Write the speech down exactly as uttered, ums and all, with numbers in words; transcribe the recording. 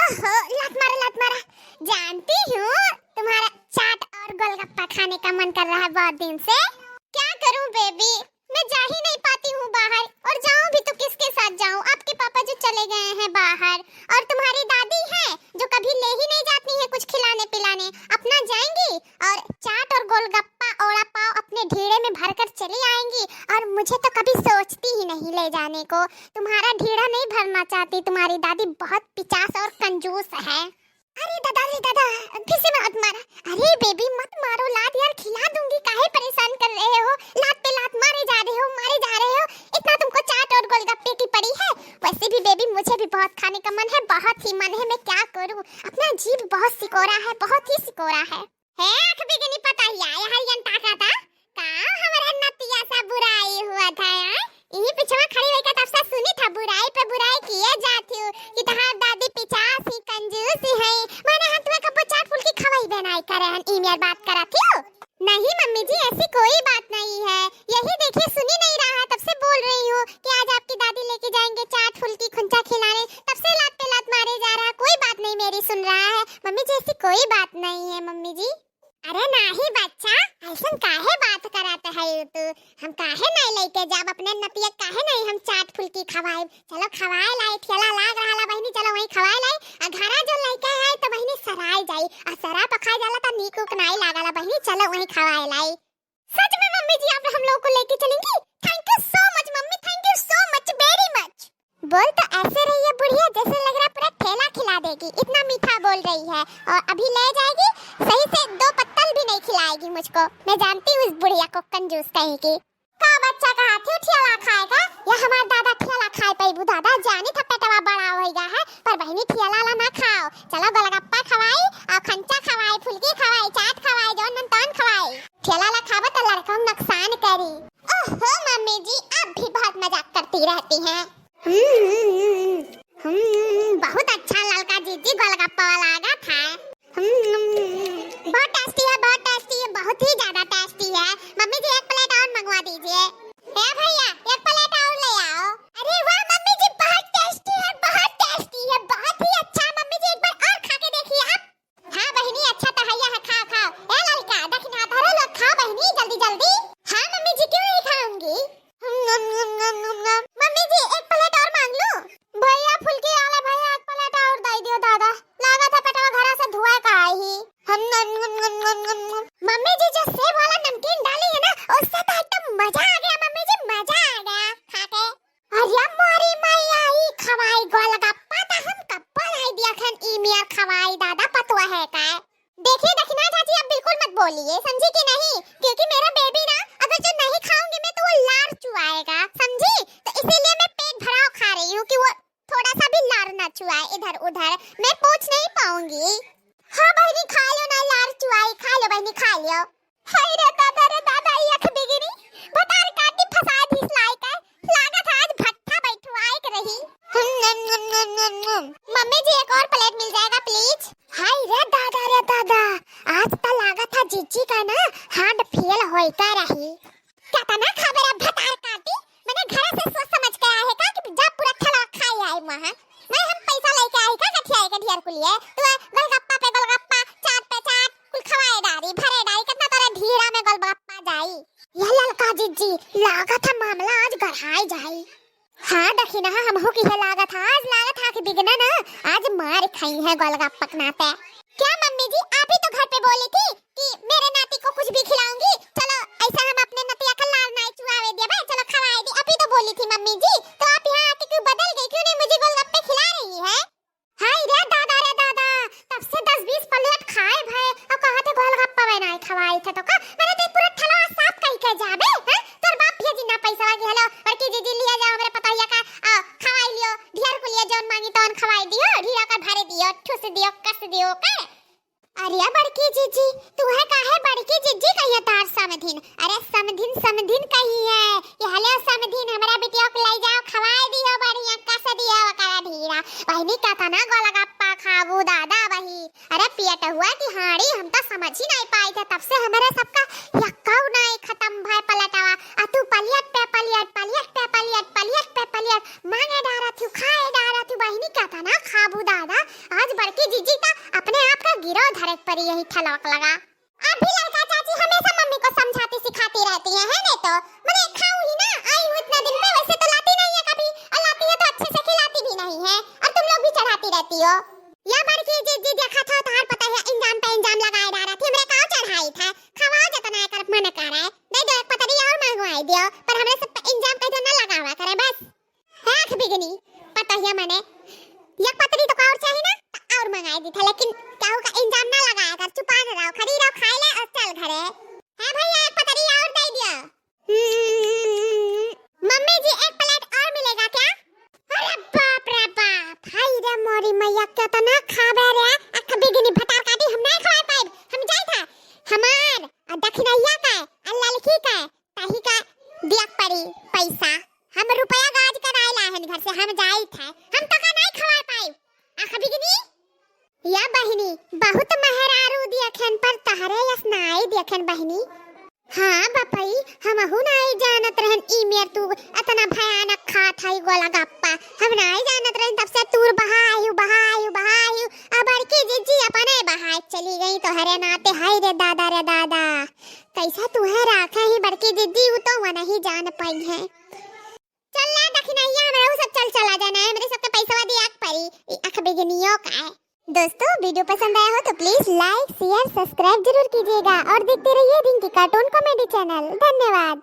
ओहो, लात मारा, लात मारा। जानती हूँ, तुम्हारा चाट और गोलगप्पा खाने का मन कर रहा है बहुत दिन से। क्या करूँ बेबी, मैं जा ही नहीं पाती हूँ बाहर, और जाऊँ भी तो किसके साथ जाऊँ? आपके पापा जो चले गए हैं बाहर, और तुम्हारी दादी है जो कभी ले ही नहीं जाती है कुछ खिलाने पिलाने, अपना जाएंगी और चाट और गोलगप्पा, ओड़ा पाव अपने ढीड़े में भरकर चली आएंगी, और मुझे तो कभी सोचती ही नहीं ले जाने को। तुम्हारा ढीड़ा नहीं भरना चाहती, तुम्हारी दादी बहुत पिचास और कंजूस है। अरे दादा रे दादा, फिर से मत मारा। अरे बेबी, मत मारो, लात यार खिला दूंगी, काहे परेशान कर रहे हो? लात पे लात मारे जा रहे हो, मारे जा रहे हो, इतना तुमको चाट और गोलगप्पे की पड़ी है। वैसे भी बेबी, मुझे भी बहुत खाने का मन है, बहुत ही मन है, मैं क्या करूँ, अपना जीभ बहुत सिकोरा है, बहुत ही सिकोरा है। हे आँख बिगनी पतोहिया, यहाँ यन ताका था, का हमरा नतिया सा बुराई हुआ था यार? यही पिछवा खड़ी होइके तब से सुनी था, बुराई पे बुराई किए जाती हूँ कि तहार दादी पिचास ही कंजूस ही है। मैंने हम तुम्हें कब्बो चाट फुल्की खवाई बनाई करे हन, ई मेर बात करा थी। नहीं मम्मी जी, ऐसी कोई बात नहीं है। यही देखिए, सुनी नहीं रहा है, तब से बोल रही हूँ कि आज आपकी दादी लेके जाएंगे चाट फुल्की खुंचा खिलाने, तब से लात पे लात मारे जा रहा है। कोई बात नहीं, मेरी सुन रहा है मम्मी जी, ऐसी कोई बात नहीं है मम्मी जी। अरे नाही बच्चा, ऐसन काहे बात करत है तू? हम काहे नहीं लेके जाब अपने नतिया, काहे नहीं हम चाट फुल्की खवाएब? चलो खवाए लाई, ठेला लाग रहा बहिनी, चलो वहीं खवाए लाई। आ घरा जो लइका है तो बहिनी सराय जाई, आ सराय पर खाए जाला तो नीक उक नाई लागला बहिनी, चलो वहीं खवाए लाई। सच में मम्मी जी, आप हम लोग को लेके चलेंगी? Thank you so much मम्मी, thank you so much, very much। बोल तो ऐसे रही है बुढ़िया, जैसे लग रहा पूरा ठेला खिला देगी, इतना मीठा बोल रही है। और अभी ले जाएगी, सही से दो पत्तल भी नहीं खिलाएगी मुझको। मैं जानती हूँ इस बुढ़िया को, कंजूस कहीं की। का बच्चा कहा थी ठेला खाएगा? या हमार दादा ठेला खाए पैबू दादा, जानी था पेटवा बड़ा होइगा है, पर बहिनी ठेला ला ना खाओ। चलो गोलगप्पा खवाई, और खंचा खवाई, फुल्की खवाई, चाट खवाई, जौन मन तौन खवाई। ठेला ला खाबो तो लड़का नुकसान करी। ओहो मम्मी जी, आप भी बहुत मजाक करती रहती हैं। हम्म, हम्म, हम्म, हम्म, बहुत अच्छा ललका जीजी गोलगप्पा वाला आगा था। हम्म, बहुत टेस्टी है, बहुत टेस्टी है, बहुत ही ज्यादा टेस्टी है। मम्मी जी एक प्लेट और मंगवा दीजिए। ए भैया, एक प्लेट और ले आओ। अरे वाह मम्मी जी, बहुत टेस्टी है, बहुत टेस्टी है, बहुत ही अच्छा। मम्मी जी एक बार और खा के देखिए आप। हाँ बहिनी, अच्छा तो हैया है, खाओ खाओ। ए ललका, दखिना धरो लोग, खाओ बहिनी, जल्दी जल्दी। हाँ मम्मी जी, क्यों नहीं खाऊंगी? मम्मी जी एक प्लेट और मांग लूं? भैया फुल्की वाला भैया, एक प्लेट और दे दियो दादा, लागत है पेटवा घरा से धुआं का आई ही। मम्मी जी जो सेब वाला नमकीन डाली है ना, उससे तो एकदम मजा आ गया मम्मी जी, मजा आ गया खा के। अरे मोरी मैया, ई खवाई गोलगप्पा त हम कब्बो नाई देखन, ई मेर खवाई दादा पतोह है का। देखिए दखिना चाची, अब बिल्कुल मत बोलिए, समझी कि नहीं? क्योंकि मेरा बेबी ना, अगर जो नहीं खाऊंगी मैं तो वो लार चुआएगा, समझी? तो इसीलिए मैं पेट भराव खा रही हूँ कि वो थोड़ा सा भी लार ना चुआए इधर उधर, मैं पोंछ नहीं पाऊंगी। हाँ बहिनी, खा लो ना, लार चुआई, खा लो बहिनी, खा लो। हाय रे दादा रे दादा, ई अख बिगिनी, भतार काटी फसाए धीस लाई के, लागत आज भट्ठा बैठवाए के रही। मम्मी जी, एक और प्लेट मिल जाएगा please? हाय रे दादा रे दादा, आज त लागत है जिज्जी का ना हार्ट फेल होई का रही। केतना खाबे रे भतार काटी, मने घरे से सोच समझ के आए है का कि जा पूरा ठेला खाए आए वहाँ? नहीं हम पैसा लेके आई का गठियाए के ढेर कुलिए? तू गोलगप्पा पे गोलगप्पा, चाट पे चाट, कुल खवाए डारी, भरे डारी, कितना तोरे ढीड़ा में गोलगप्पा जाई। यह ललका जिज्जी, लागत है मामला आज गढ़ाई जाई। हाँ दखिना, हमहू की है लागत है, आज लागत है कि बिगना ना, आज मार खाई है गोलगप्पा के नाते। क्या मम्मी जी, आप ही तो घर पे बोली थी कि मेरे नाती को कुछ भी खिलाऊंगी, चलो ऐसा हम अपने नतिया का लार नाई चुआवे दिया भाई, चलो खवाए दी, अभी तो बोली थी मम्मी जी, तो आप यहाँ आके क्यों बदल गई, क्यों नहीं मुझे गोलगप्पे खिला रही है? हाय रे दादा रे दादा, तब से दस बीस प्लेट खाए भए, अब कहा थे गोलगप्पा बनाए खवाए थे तो का, मैंने तो पूरा ठेला साफ कही के जाबे, हैं? तोर बाप भेजी ना पैसा की, हेलो बड़की जीजी लिया जाओ मेरे पतोहिया का, आ, खवाई लियो, ढेर कुलिए जौन मांगी तौन खवाई दियो, ढीरा कर भरे दियो, ठुस दियो, कस दियो, कर। अरे बड़की जीजी, तू है काहे बड़की जीजी कहिए तार समधिन? अरे समधिन, समधिन कही है। ये हले समधिन हमरा बिटिया को ले जाओ, खवाए दियो बढ़िया, कस दियो ओकरा ढीरा। बहिनी केतना गोलगप्पा खाबू दादा बही। अरे पेटहुआ की हाड़ी, हम तो समझ ही नहीं पाई थे, तब से हमारे सबका यक्काऊ नहीं खत्म भाई पलटवा। आ तू पलियट पे पलियट, पलियट पे पलियट, पलियट पे पलियट, मांगे डारा थी, खाए डारा थी, बहिनी केतना खाबू दादा। आज रो धरे परी यही ठलवक लगा। आप भी ललका चाची हमेशा मम्मी को समझाती सिखाती रहती हैं, है नहीं तो? मने खाऊं ही ना, आई हूँ इतना दिन पे, वैसे तो लाती नहीं है कभी, और लाती है तो अच्छे से खिलाती भी नहीं है, और तुम लोग भी चढ़ाती रहती हो। या बड़की जिज्जी देखा था, तोहार पता है इंजाम पे इंजाम लगाए डारा थी, हमरे काव चढ़ाई था, खवाओ जतना एकर मन करे, दे दो एक पतरी और मंगवाई दियो, पर हमरे सब पे इंजाम कह दो ना लगावा करे बस। आँख बिगनी, पतोहिया मने, एक पतरी तो और चाही ना, त और मंगाई दी था, लेकिन कहू का इंजाम ना लगाया कर, चुपा न रहो, खड़ी रहो, खाए ले और चल घरे। हाँ भैया, एक पतरी और दे दिया। हम्म, मम्मी जी, एक प्लेट और मिलेगा क्या? अरे बाप रे बाप, हाय रे मोरी मैया, केतना खाबे रे, आँख बिगनी भतार काटी, हम नहीं खवाए पाइब, हम जाई था, हमार, आ दखिनैया का, आ ललकी का, ताही का दिया पड़ी पैसा। हम रुपया गाज कर आए लाहन घर से, हम जाइत है। हम तो का नहीं खवा पाई। आँख बिगनी? या बहिनी, बहुत मेहरारू दियखन पर तहरे यस नाई दियखन बहिनी। हाँ बपई, हमहू नाई जानत रहन ई मेर तू अतना भयानक खात हई गोलगप्पा। हम नाई जानत रहन तब से तूर बहायु, बहायु, बहायु। अब बड़की जिज्जी अपने बहाए चली गई तोहरे नाते। हाय रे दादा रे दादा। कैसा तुहे राखे ही बड़की जिज्जी, उ तो वनही जान पाई है। चल ना दखिनैया, हमरा उ सब चल चला जाना है, हमरे सबके पैसवा दिया के परी, ई आँख बिगनियो का है। दोस्तों, वीडियो पसंद आया हो तो please like, share, subscribe जरूर कीजिएगा और देखते रहिए रिंकी cartoon comedy channel। धन्यवाद।